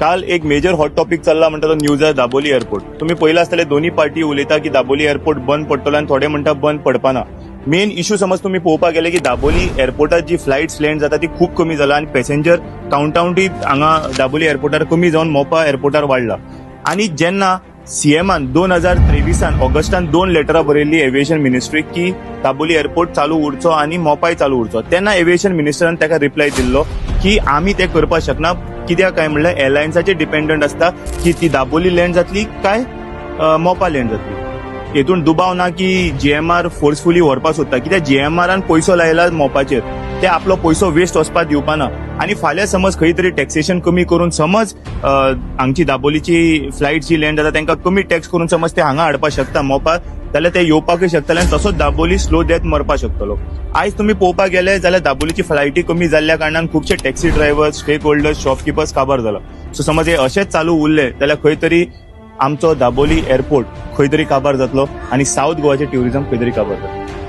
काल एक major hot topic चल्ला म्हणटा तो न्यूजार, दाबोली एअरपोर्ट. तुम्ही पयला आसतले, दोन्ही पार्टी उलयता की दाबोली एअरपोर्ट बंद पडटलो आनी थोडे म्हणटा बंद पडपाना. मेन इशू समज तुम्ही पळोवपाक गेले की दाबोली एअरपोर्टार जी फ्लायट्स लँड जाता ती खूब कमी जाला आनी पॅसेंजर काउंटाउटूय हांगा दाबोली एअरपोर्टार कमी जावन मोपा एअरपोर्टार वाडला. आनी जेन्ना सीएमान 2023 ऑगस्टान दोन लेटरां बरयल्ली एव्हिएशन मिनिस्ट्रीक की दाबोली एअरपोर्ट चालू उरचो आनी मोपाय चालू उरचो, तेन्ना एव्हिएशन मिनिस्टरान ताका रिप्लाय दिल्लो की आमी ते करपाक शकना. कित्याक काय म्हणल्यार एअरलायन्साचेर डिपेंडंट आसता की ती दाबोली लँड जातली काय मोपा लँड जातली. हेतून दुबाव ना की जीएमआर फोर्सफुली व्हरपाक सोदता, कित्याक जीएमआरान पयसो लायला मोपाचेर, ते आपलो पयसो वेस्ट वचपाक दिवपाना. आनी फाल्यां समज खंय तरी टॅक्सेशन कमी करून समज हांगची दाबोलीची फ्लायट जी लँड जाता तांकां कमी टॅक्स करून समज ते हांगा हाडपाक शकता मोपा, जाल्यार ते येवपाकूय शकतले आनी तसोच दाबोली स्लो डेथ मरपाक शकतलो. आयज तुमी पळोवपाक गेले जाल्यार दाबोलीची फ्लायटी कमी जाल्ल्या कारणान खुबशे taxi driver, stake holders, shopkeepers काबार जाला. सो समज हे अशेंच चालू उरले जाल्यार खंय तरी आमचो दाबोली एअरपोर्ट खंय तरी काबार जातलो आनी सावथ गोवाचें ट्युरिझम खंय तरी काबार जातलो.